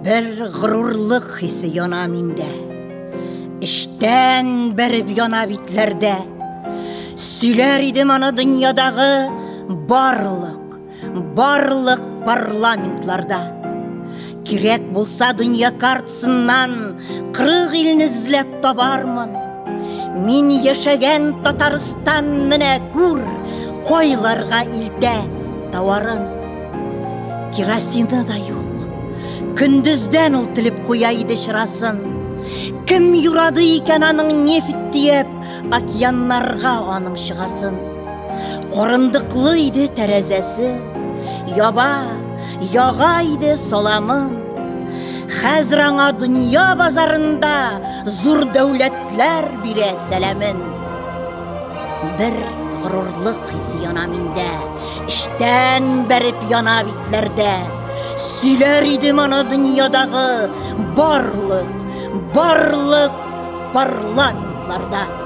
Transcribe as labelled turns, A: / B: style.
A: Бер горурлык хисе яна миндә. Эчтән бәреп яна битләрдә. Сөйләр идем аны дөньядагы барлык, барлык парламентларда. Кирәк булса дөнья картасыннан 40 илне эзләп табармын. Мин яшәгән Татарстан менә күр, кайларга илтә тауарын. Керосины да юк. Көндездән ул телеп куя иде чырасын. Кем юрады икән аның нефть төяп, океаннарга аның чыгасын? Карындыклы иде тәрәзәсе, яба, яга иде саламын. Хәзер аңа дөнья базарында зур дәүләтләр бирә сәламен. Бер горурлык хисе яна миндә, эчтән бәреп яна битләрдә. Сөйләр идем аны дөньядагы барлык, барлык парламентларда.